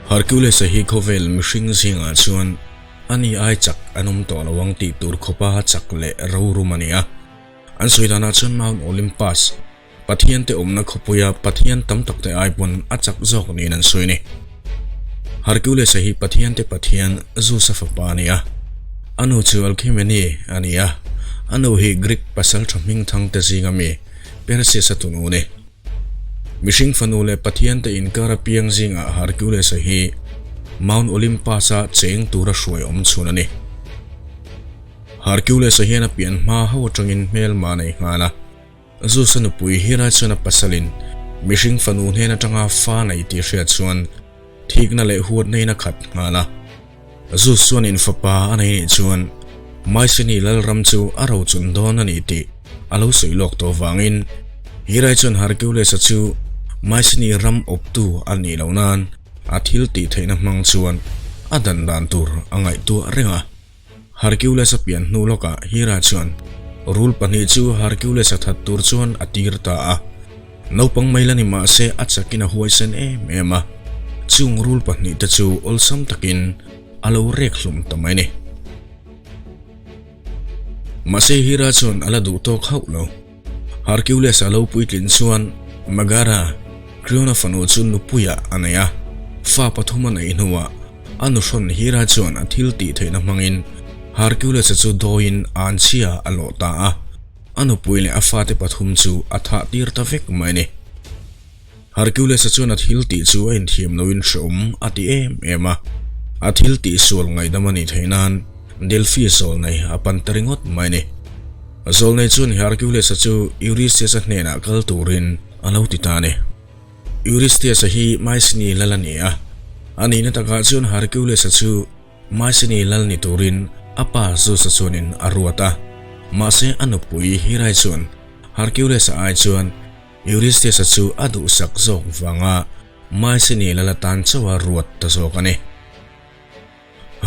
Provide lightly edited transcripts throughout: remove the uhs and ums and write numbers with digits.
Hercules-a hi khawvel mihring zingah chuan ani ai chak an awm tawh lo ang tih tur khawpa chak leh rorum a ni a. An sawi danah chuan Mount Olympus, Pathiante awmna khawpuia Pathian tam takte ai pawn a chak zawk niin an sawi a ni. Hercules-a hi Pathiante Pathian Zeus-a fapa a ni a. A nu chu Alcmene a ni a, a nu hi Greek pasaltha hmingthangte zinga mi Perseus-a tunu a ni. Mihring fanu leh Pathiante inkar a piang zingah Hercules-a hi Mount Olympus-a cheng tura hruai awm chhun a ni. Hercules-a hian a pian hma ho atangin hmelma a nei nghal a. Zeus-a nupui Hera chuan a pasalin mihring fanu hnen atanga fa nei tih hriat chuan thikna leh huatna in a khat nghal a. Zeus chuan in fapa a nei nih chuan Mycenae lalram chu a rochun dawn a ni tih a lo sawi lawk tawh vangin Hera chuan Hercules-a chu Mycenae ram awptu a nih loh nan a thil tih theihna hmang chuan a dan dan tur a ngaihtuah reng a. Hercules-a pian hnu lawkah Hera chuan rul pahnih chu Hercules-a that tur chuan a tir ta a. Naupang mai la ni mah se a chakin a huaisen em em a, chung rul pahnih te chu awlsam takin a lo rek hlum ta mai a ni. Mahse Hera chuan a la duh tawk hauh lo. Hercules-a lo puitlin chuan Megara, Creon-a fanu chu nupuiah a nei a, fa pathum a neih hnuah a nuhrawn Hera chuan a thil tih theihna hmangin Hercules-a chu dawiin anchhia a lawh ta a, a nupui leh a fate pathum chu a thah tir ta vek mai a ni. Hercules-a chuan a thil tih chu a inthiam loin hreawm a ti em em a, a thil tih sual ngaihdam a nih theih nan Delphi zawlnei a pan ta ringawt mai a ni. Zawlnei chuan Hercules-a chu Eurystheus-a hnenah kal turin a lo ti ta a ni. Eurystheus-a hi Mycenae lal a ni a, a nihna takah chuan Hercules-a chu Mycenae lal ni turin a pa Zeus-a chuanin a ruat a, mahse a nupui Hera-i chuan Hercules-a ai chuan Eurystheus-a chu a duhsak zawk vanga Mycenae lal atan chauh a ruat ta zawk a ni.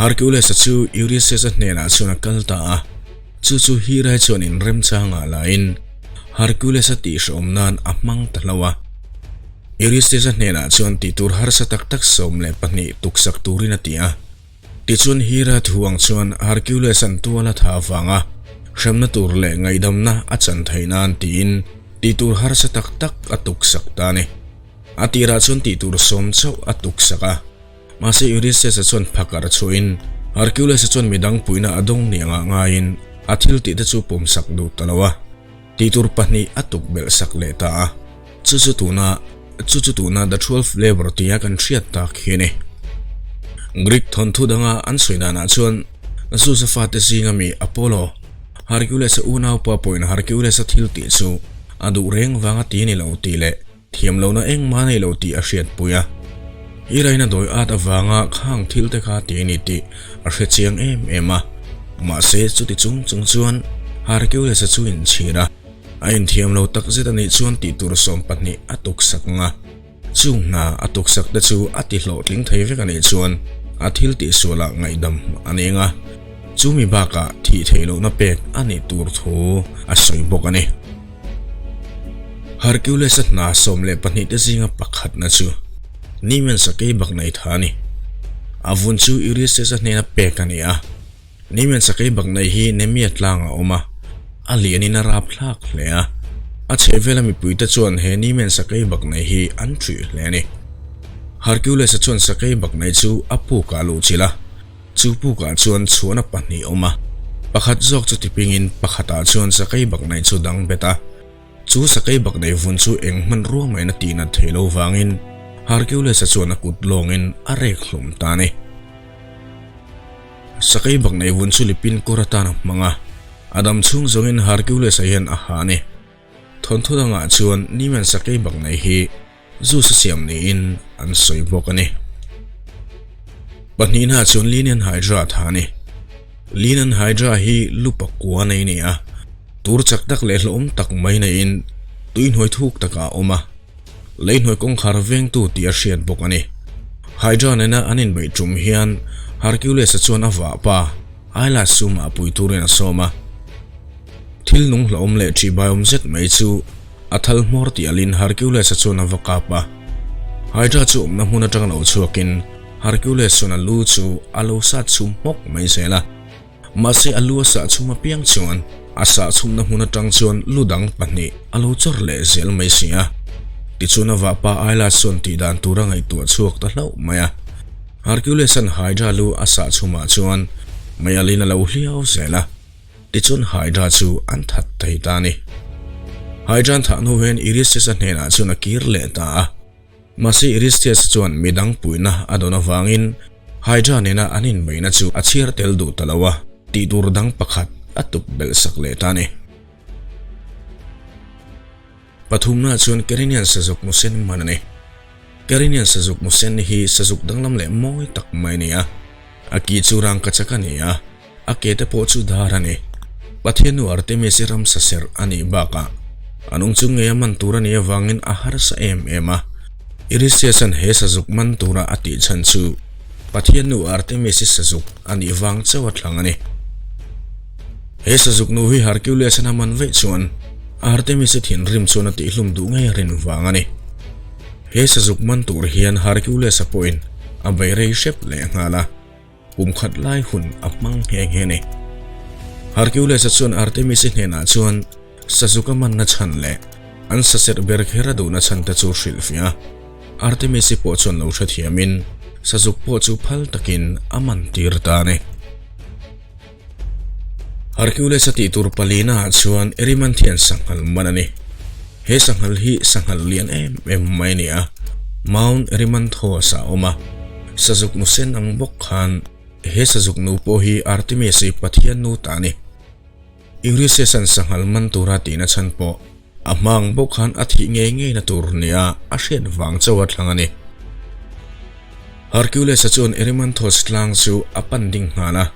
Hercules-a chu Eurystheus-a hnenah chuan a kal ta a, chu chu Hera chuan inremchangah lain Hercules-a tihhrehawm nan a hmang ta hlo a. Eurystheus-a hnenah chuan tihtur harsa tak tak 12 tuksak turin a ti a. Tichuan Hera thu ang chuan Hercules-a'n tual a tha avanga hremna tur leh ngaihdamna a chan theih nan tiin tihtur harsa tak tak a tuksak ta a ni. A tirah chuan tihtur sawm chauh a tuksak a, mahse Eurystheus-a chuan phakar chhuahin Hercules-a chuan midang puihna a dawng ni angah ngaiin a thil tihte chu pawmsak duh ta lo a, tihtur pahnih a tukbelh sak leh ta a, chu chu tuna Chu chu tuna The 12 Labour tia kan hriat tak hi a ni. Greek thawnthu danga an sawi danah chuan Zeus-a fate zinga mi Apollo, Hercules-a unaupa pawhin Hercules-a thil tih chu a duh reng vanga ti ni lo tih leh thiam lohna engmah nei lo tih a hriatpui a. Hiraina dawi at avanga khang thil te kha ti a ni tih a hre chiang em em a. Mahse chuti chung chung chuan Hercules-a chu inchhir a. A inthiam lo tak zet a nih chuan tih tur 12 a tuksak ang a, chung hna a tuksak te chu a ti hlawhtling thei vek a nih chuan a thil tihsualah ngaihdam a ni ang a, chumi bakah thih theih lohna pek a nih tur thu a sawi bawk a ni. Hercules-a hna 12 te zinga pakhatna chu Nemean sakei bak nei tha a ni. A vun chu Eurystheus-a hnena pek a ni a. Nemean sakei bak nei hi Nemia tlang a awm a, a lianin a rap thlak hle a. A chhehvela mipuite chuan he Nemean sakei bak nei hi an ṭih hle a ni. Hercules-a chuan sakei bak nei chu a pukah a luhchilh a, chu pukah chuan chhuahna pahnih a awm a, pakhat zawk chu tipingin pakhatah chuan sakei bak nei chu dang bet a. Chu sakei bak nei vun chu eng hmanrua main a tihnat theih lo vangin Hercules-a chuan a kut lawngin a rek hlum ta a ni. Sakei bak nei vun chu lipin kawr atan a hmang a, a dam chhung zawngin Hercules-a hian a ha a ni. Thawnthu dangah chuan Nemean sakei bak nei hi Zeus-a siam niin an sawi bawk a ni. Pahnihna chuan Lernaean Hydra tha a ni. Lernaean Hydra hi lu pakua nei a ni a, tur chak tak leh hlauhawm tak mai neiin tuihnuai thuk takah a awm a. Leihnuai kawngkhar vengtu tih a hriat bawk a ni. Hydra nena an inbeih tum hian Hercules-a chuan a vahpa Aelas chu mah pui turin a sawm a. Thil nung hlauhawm leh ṭihbaiawm zet mai chu a thal hmawr tih alin Hercules-a chuan a va kap a. Hydra chu awmna hmun aṭang lo chhuakin Hercules chuan a lu chu a lo sat chhum hmawk mai zel a. Mahse a lu a sah chhum apiang chuan a sah chhumna hmun atang chuan lu dang pahnih a lo chawr leh zel mai si a. Tichuan a vahpa Ailas chuan tih dan tur a ngaihtuah chhuak ta hlauh mai a. Hercules-a'n Hydra lu a sah chhumah chuan meialin a lo hliau zel a. Tichuan Hydra chu an that thei ta a ni. Hydra an thah hnu hian Eurystheus-a hnenah chuan a kir leh ta a. Mahse Eurystheus chuan midang puihna a dawn avangin Hydra nena an inbeihna chu a chhiar tel duh ta lo a, tih tur dang pakhat a tuk belh sak leh ta a ni. Pathumna chuan Kerinian sazuk musen hman a ni. Kerinian sazuk musen hi sazuk danglam leh mawi tak mai a ni a. A ki chu rangkachak a ni a, a ke te pawh chu dar a ni. Pathian nu Artemis i ramsa serh a nih bakah a nung chu ngei a man tur a nih avangin a harsa em em a. Eurystheus-a'n he sazuk man tura a tih chhan chu Pathian nu Artemis i sazuk a nih vang chauh a thlang a ni. He sazuk nu hi Hercules-a'n a man veih chuan Artemis-i thinrim chuan a tihhlum duh ngei a rin vang a ni. He sazuk man tur hian Hercules-a pawhin a bei rei hrep leh nghal a, kum khat lai hun a hmang nghe nghe a ni. Hercules-a chuan Artemis-i hnenah chuan sazuk a manna chhan leh an saserh ber kher a duhna chhan te chu hrilhfiah a. Artemis-i pawh chuan lo hrethiamin sazuk pawh chu phal takin a man tir ta a ni. Hercules-a tih tur palina ah chuan Erymanthian sanghal man a ni. He sanghal hi sanghal lian em em mai a ni a, Mount Erymanthos ah a awm a. Sazuk nu sen ang bawk khan he sazuk nu pawh hi Artemis-i pathian nu ta a ni. Eurystheus-a'n sanghal man tura tihna chhan pawh a hma ang bawk khan a thih ngei ngeina tur nia a hriat vang chauh a thlang a ni. Hercules-a chuan Erymanthos tlang chu a pan ding nghal a.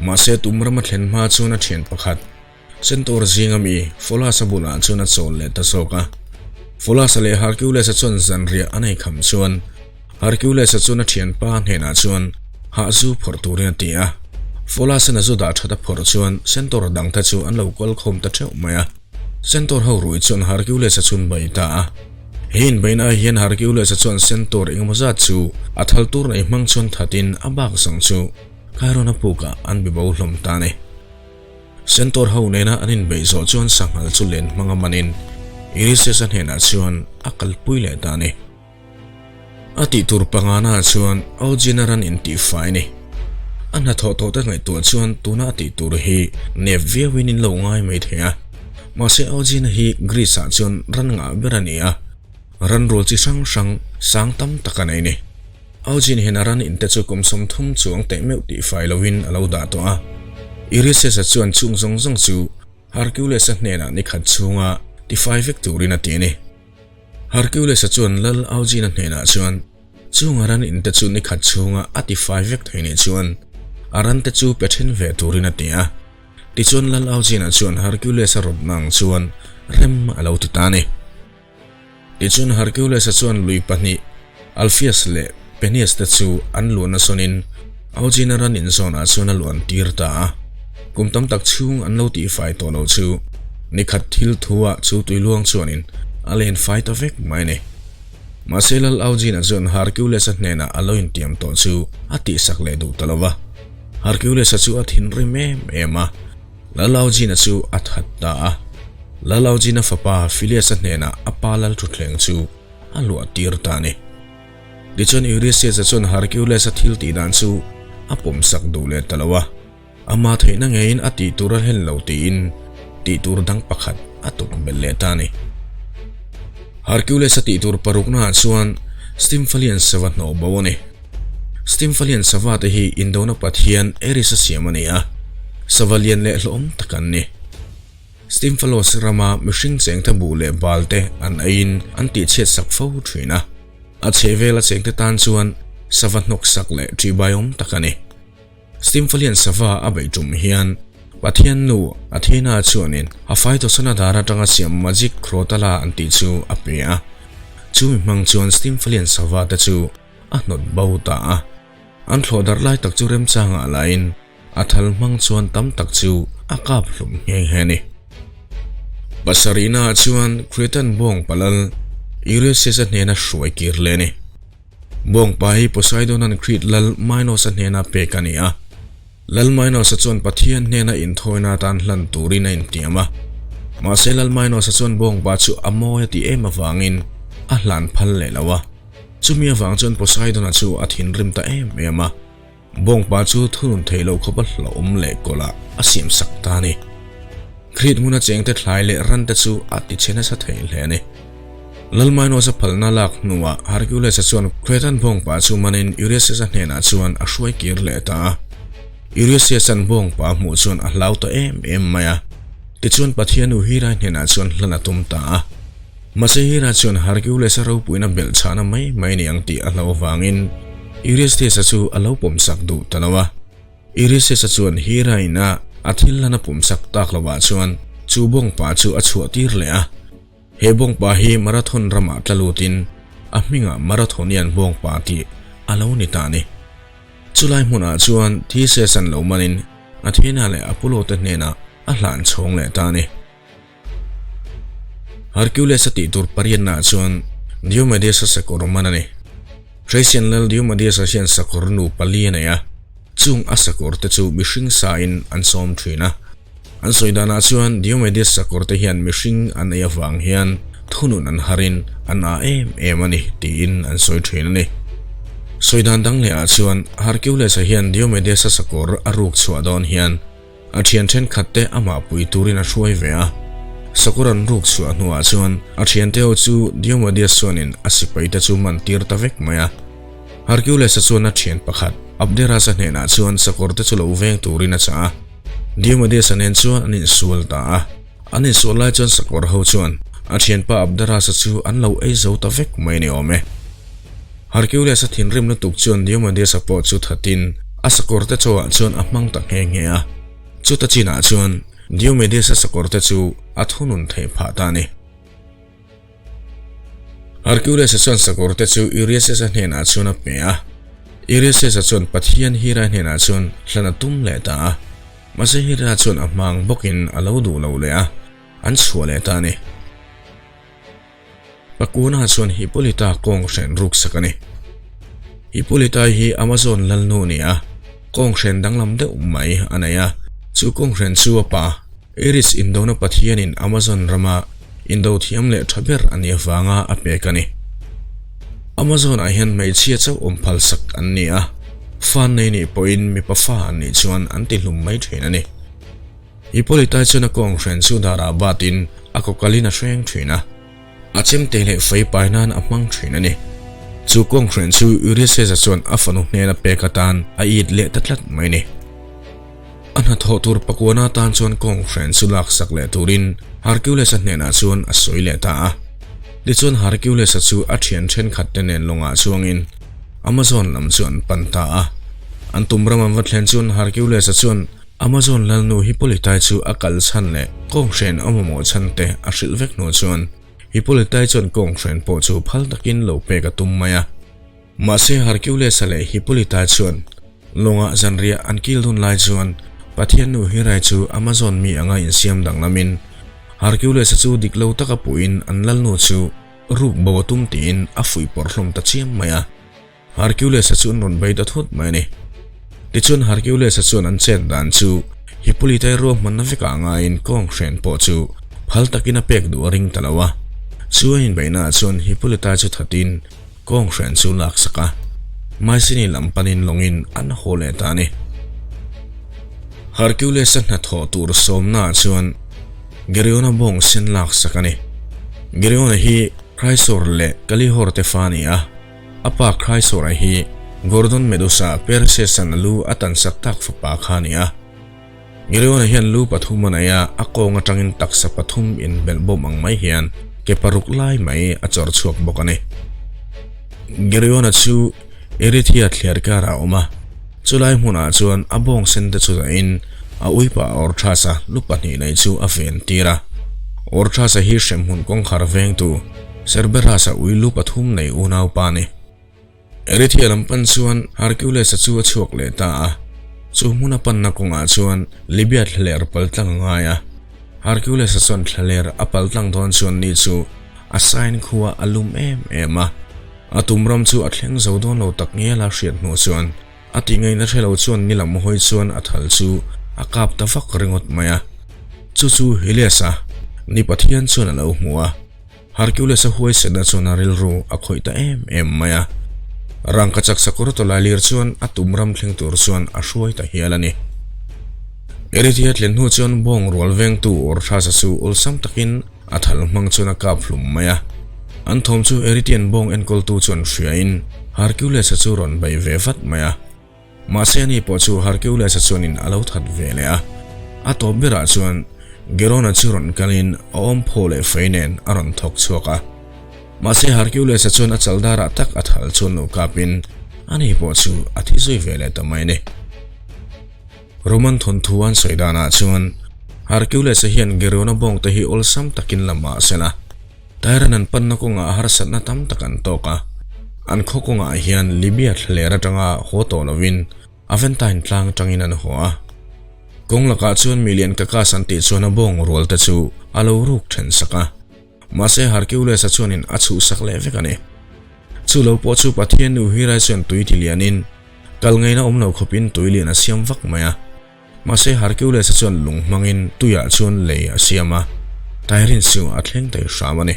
Mahse tum rama thlen hma chuan a thian pakhat, Centaur zinga mi, Pholus-a bulah chuan a chawl leh ta zawk a. Pholus-a leh Hercules-a chuan zanriah a nei kham chuan Hercules-a chuan a thianpa hnenah chuan hah zu phawrh turin a ti a. Pholus-a'n a zu dah that a phawrh chuan Centaur dangte chu an lo kal khawm ta theuh mai a. Centaur ho rui chuan Hercules-a chhun bai ta a. He inbeihnaah hian Hercules-a chuan Centaur engemaw zat chu a thal tur nei hmang chuan thatin a bak zawng chu Chiron-a pukah an bibo hlawm ta a ni. Centaur ho nena an inbeih zawh chuan sanghal chu len hmanga manin Eurystheus-a hnenah chuan a kalpui leh ta a ni. A tih tur pangana chuan Augina ran intihfai a ni. A hnathawh tawh te ngaihtuah chuan tuna a tih tur hi nep viauin in lo ngai mai thei a. Mahse Augina hi Greece-ah chuan ran ngah ber a ni a, ran rual chi hrang hrang sang tam tak a nei a ni. Augin hian a ran in te chu kum 30 chuang teh meuh tihfai loin a lo dah tawh a. Eurystheus-a chuan chung zawng zawng chu Hercules-a hnenah ni khat chhunga tifai vek turin a ti a ni. Hercules-a chuan Lal Augin-a hnenah chuan chung a ran in te chu ni khat chhunga a tifai vek thei nih chuan a ran te chu pe then ve turin a ti a. Tichuan Lal Augin-a chuan Hercules-a rawtna ang chuan rem a lo ti ta a ni. Tichuan Hercules-a chuan lui pahnih, Alpheus leh Peneus te chu an luahna sawnin Augina ran inzawnah chuan a luan tir ta a. Kum tam tak chhung an lo tihfai tawh lo chu nikhat thil thu-ah chu tuiluang chuanin a len fai ta vek mai a ni. Mahse Lal Augina chuan Hercules-a hnenah a lo intiam tawh chu a tihsak leh duh ta lo va. Hercules-a chu a thinrim em em a. Lalaujina chu a that ta a. Lalaujina fapa Phileas-a hnenah a pa lal thutthleng chu a luah tir ta a ni. Tichuan Eurystheus-a chuan Hercules-a thil tih dan chu a pawmsak duh leh ta lo a, ama theihna ngeiin a tih tur a hlen lo tiin tih tur dang pakhat a tuk belh leh ta a ni. Hercules-a tih tur paruknaah chuan Stymphalian sava hnawh bo a ni. Stymphalian sava te hi Indona pathian Ares a siam a ni a, sava lian leh hlawhawm tak an ni. Stymphalos rama mihring chengte buh leh bal te an eiin an tihchhiat sak fo thin a, a chhehvela chengte tan chuan sava hnawk sak leh ṭihbaiawm tak a ni. Stymphalian sava a beih tum hian Pathian nu Athena chuanin a faitawsana dar atanga siam magic Crotala an tih chu a pe a, chumi hmang chuan Stymphalian sava te chu a hnawt bo ta a. An thlawh darh lai tak chu remchangah lain a thal hmang chuan tam tak chu a kap hlum nghe nghe a ni. Pasarihnaah chuan Cretan bawng palal Eurystheus-a hnena hruai kir leh a ni. Bawngpa hi Poseidon-a'n Crete lal Minos-a hnena pek a ni a. Lal Minos-a chuan Pathian hnena inthawina atan hlan turin a intiam a. Mahse Lal Minos-a chuan bawngpa chu a mawi a tih em avangin a hlan phal leh lo a. Chumi avang chuan Poseidon-a chu a thinrim ta em em a. Bawngpa chu thunun theih loh khawpa hlauhawm leh kawlh ah a siam sak ta a ni. Crete hmuna chengte thlai leh rante chu a ti chhe nasa thei hle a ni. Lal Minos-a phalna lak hnuah Hercules-a chuan Cretan bawngpa chu manin Eurystheus-a hnenah chuan a hruai kir leh ta a. Eurystheus-a'n bawngpa a hmuh chuan a hlau ta em em mai a. Tichuan Pathianu Hera hnenah chuan hlan a tum ta a. Mahse Hera chuan Hercules-a ropuina belh chhahna mai mai ni ang tih a hlauh avangin Eurystheus-a chu a lo pawmsak duh ta lo a. Eurystheus-a chuan Hera ina a thil hlan a pawmsak tak lovah chuan chu bawngpa chu a chhuah tir leh a. He bawngpa hi Marathon ramah tla lutin a hmingah Marathonian bawngpa tih a lo ni ta a ni. Chulai hmunah chuan Theseus-a'n lo manin Athena leh Apollo te hnenah a hlan chhawng leh ta a ni. Hercules-a tih tur pariatnaah chuan Diomedes-a sakawr man a ni. Thracian lal Diomedes-a hian sakawr nu pali a nei a, chung a sakawr te chu mihring sain an sawm thin a. An sawi danah chuan Diomedes sakawr te hian mihring an ei avang hian thunun an harin an ah em em a ni tiin an sawi thin a ni. Sawi dan dang lehah chuan Hercules-a hian Diomedes-a sakawr a ruk chhuah dawn hian A thian thenkhat te amah pui turin a hruai ve a. Sakawr an ruk chhuah hnuah chuan a thiante ho chu Diomedes chuanin a sipai te chu man tir ta vek mai a. Hercules-a chuan a thian pakhat Abderus-a hnenah chuan sakawr te chu lo veng turin a chah a. Diomedes-a nen chuan an insual ta a. An insual lai chuan sakawr ho chuan a thianpa Abderus-a chu an lo ei zo ta vek mai ni awm e. Hercules-a thinrim lutuk chuan Diomedes-a pawh chu thatin a sakawrte chauhah chuan a hmang ta nghe nghe a. Chuta chinah chuan Diomedes-a sakawrte chu a thunun theih phah ta a ni. Hercules-a chuan sakawrte chu Eurystheus-a hnenah chuan a pe a. Eurystheus-a chuan pathian Hera hnenah chuan hlan a tum leh ta a. Mahse Hera chuan a hmang bawkin a lo duh lo leh a, an chhuah leh ta a ni. Pakuna chuan Hippolyta kawng hren ruk sak a ni. Hippolyta hi Amazon lalnu a ni a, kawng hren danglam deuh mai a nei a. Chu kawng hren chu a pa, Ares indona pathianin Amazon rama indo thiam leh tha ber a nih avanga a pek a ni. Amazon-ah hian hmeichhia chauh awm phal sak an ni a, fa nei nih pawhin mipa fa an nih chuan an tihlum mai thin a ni. Hippolyta chuan a kawng hren chu darah batin a kawkalin a hreng thin a, a chemte leh fei pai nan a hmang thin a ni. Chu kawng hren chu Ulysses-a chuan a fanu hnena pek atan a it leh ta tlat mai ni. A hnathawh tur pakuana atan chuan kawng hren chu laksak leh turin Hercules-a hnenah chuan a sawi leh ta a. Tichuan Hercules-a chu a thian thenkhat te nen lawngah chuangin Amazon lam chu an pan ta a. An tum ram an va thlen chuan Hercules-a chuan Amazon lalnu Hippolyta chu a kal chhan leh kawnghren a mamawh chhan te a hrilh vek hnu chuan Hippolyta chuan kawnghren pawh chu phal takin lo pek a tum mai a. Mahse Hercules-a leh Hippolyta chuan lawngah zanriah an kil dun lai chuan Pathiannu Hera chu Amazon mi anga insiam danglamin Hercules-a chu dik lo taka puhin an lalnu chu ruk bo a tum tiin a fuihpawrh hlawm ta chiam mai a. Hercules-a chu an rawn bei ta thut mai a ni. Tichuan Hercules-a chuan an chet dan chu Hippolyta-i ruahmanna vekah ngaiin kawng hren pawh chu phal takin a pek duh a ring ta lo a. Chu a inbeihnaah chuan Hippolyta chu thatin kawng hren chu laksak a, Mycenae lam panin lawngin an haw leh ta a ni. Hercules-a hnathawh tur sawmnaah chuan Geryon-a bawng sen laksak a ni. Geryon-a hi Chrysaor leh Calihor te fa a ni a. A pa Chrysaor-a hi Gordon Medusa Perseus-a'n a lu a tansak tak fapa kha a ni a. Geryon-a hian lu pathum a nei a, a kawng atangin taksa pathum inbelh bawm ang mai hian ke paruk lai mai a chawr chhuak bawk a ni. Geryon-a chu Erythea thliar karah a awm a, chulai hmunah chuan a bawng sen te chu dahin a uipa Orthas-a lu pahnih nei chu a ven tir a. Orthas-a hi hremhmun kawngkhar vengtu Cerberus-a ui lu pathum nei unaupa a ni. Erythea lam pan chuan Hercules-a chu a chhuak leh ta a, chu hmuna panna kawngah chuan Libya thlaler pal tlang a ngai a. Hercules-a chuan thlaler a pal tlang dawn chuan ni chu a sign khua a lum em em a. A tum ram chu a thleng zo dawn lo tak ngial a hriat hnu chuan a tih ngaihna hre lo chuan ni lam hawi chuan a thal chu a kap ta vak ringawt mai a. Chu chu Helios-a ni Pathian chuan a lo hmu a. Hercules-a huaisenna chuan a rilru a khawih ta em em mai a. Rangkachak sakawr tawlailir chuan a tum ram thleng tur chuan a hruai ta hial a ni. Erythia thlen hnu chuan bawng rual vengtu Orthus-a chu awlsam takin a thal hmang chuan a kap hlum mai a. An thawm chu Erythian bawng enkawltu chuan hriain Hercules-a chu rawn bei ve vat mai a. Mahse ani pawh chu Hercules-a chuanin a lo that ve leh a. A tawp berah chuan Gerona chu rawn kalin a awm phaw leh fei nen a rawn thawk chhuak a. Mahse Hercules-a chuan a chaldarah tak a thal chuan lo kapin ani pawh chu a thi zui ve leh ta mai a ni. Roman thawnthu an sawi danah chuan Hercules-a hian Gerona bawngte hi awlsam takin la mah se la, Tyran an panna kawngah harsatna tam tak an tawk a, an khaw kawngah hian Libya thlaler atanga haw tawh lovin Aventine tlang atangin an haw a. Kawng lakah chuan milian Kakas an tih chuan a bawng rual te chu a lo ruk then sak a, mahse Hercules-a chuanin a chhuhsak leh vek a ni. Chu lo pawh chu Pathian nu Hera chuan tui ti lianin kal ngaihna awm lo khawpin tui lian a siam vak mai a. Mahse Hercules-a chuan lung hmangin tuiah chuan lei a siam a, Tyrene chu a thleng thei hram a ni.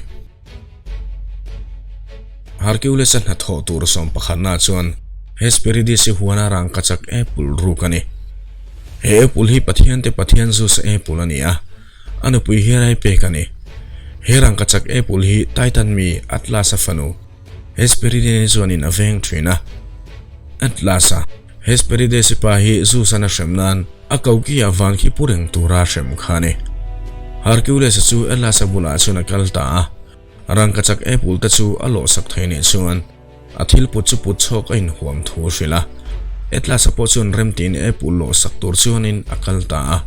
Hercules-a hnathawh tur sawmpakhatna chuan Hesperides-i huana rangkachak apple ruk a ni. He apple hi Pathiante Pathian Zeus-a apple a ni a, a nupui Hera-i pek a ni. He rangkachak apple hi Titan mi Atlas-a fanu Hesperides-i chuanin a veng thin a. Atlas-a. Hesperides-i pa hi Zeus-an a hrem nan a koki-ah van khi pu reng tura a hrem kha a ni. Hercules-a chu Atlas-a bulah chuan a kal ta a, rangkachak apple te chu a lawhsak thei nih chuan a thil put chu put chhawk a inhuam thu a hrilh a. Atlas-a pawh chuan remtiin apple lawhsak tur chuanin a kal ta a.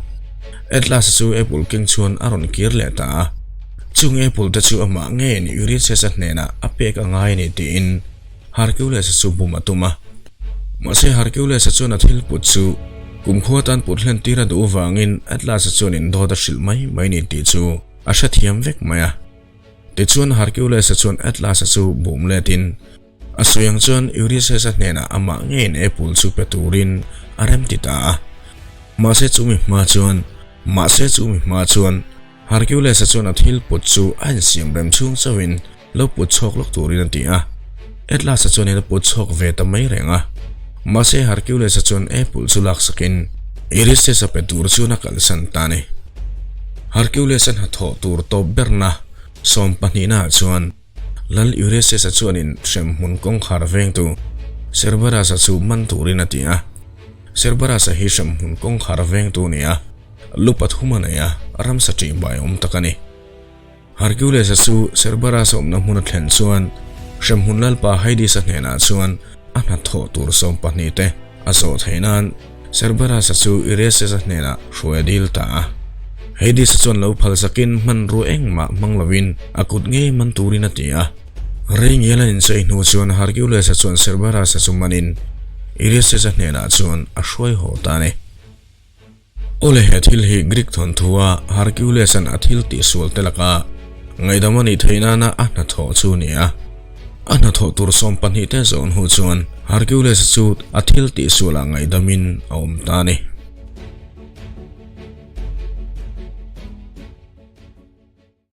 Atlas-a chu apple keng chuan a rawn kir leh ta a, chung apple te chu amah ngeiin Ulysses-a hnenah a pek a ngai a ni tiin Hercules-a chu bum a tum a. Mahse Hercules-a chuan a thil put chu kumkhua tan put hlen tir a duh vangin Atlas-a chuan indawt a hrilh mai mai ni tih chu a hrethiam vek mai a. Tichuan Hercules-a chuan Atlas-a chu bum letin a sawi ang chuan Ulysses-a hnenah amah ngeiin apple chu pe turin a remti ta a. Mahse chumi hma chuan Mahse chumi hma chuan Hercules-a chuan a thil put chu a insiam rem chhung chauhin lo put chhawk lawk turin a ti a. Atlas-a chuan in a put chhawk ve ta mai reng a. Mahse Hercules-a chuan apple chu laksakin Eurystheus-a pe tur chuan a kalsan ta a ni. Hercules-a hnathawh tur tawp berna sawmpahnihnaah chuan Lal Eurystheus-a chuanin hremhmun kawngkhar vengtu Cerberus-a chu man turin a ti a. Cerberus-a hi hremhmun kawngkhar vengtu a ni a, lu pathum a nei a, ramsa ṭihbai awm tak a ni. Hercules-a chu Cerberus-a awmna hmun a thlen chuan hremhmun lalpa Hades-a hnenah chuan a hnathawh tur 12 te a zawh theih nan Cerberus-a chu Eurystheus-a hnenah hruai a dil ta a. Hades-a chuan lo phal sakin hmanrua engmah hmang lovin a kut ngei man turin a ti a. Rei ngial an inchei hnu chuan Hercules-a chuan Cerberus-a chu manin Eurystheus-a hnenah chuan a hruai haw ta a ni. Awle he thil hi Greek thawnthu a Hercules-a'n a thil tihsual te laka ngaihdam a nih theih nana a hnathawh chu a ni a. A hnathawh tur 12 te zawn hnu chuan Hercules-a chu a thil tihsualah ngaihdamin a awm ta a ni.